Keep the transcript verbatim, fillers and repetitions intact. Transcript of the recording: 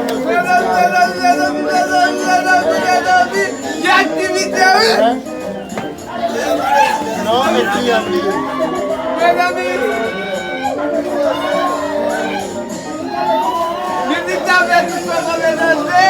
Mezanmi, mezanmi, mezanmi, mezanmi, mezanmi, gen aktivite, wi. Non, e kliyan li ye. Mezanmi. Mizik la fè tout papa melanje.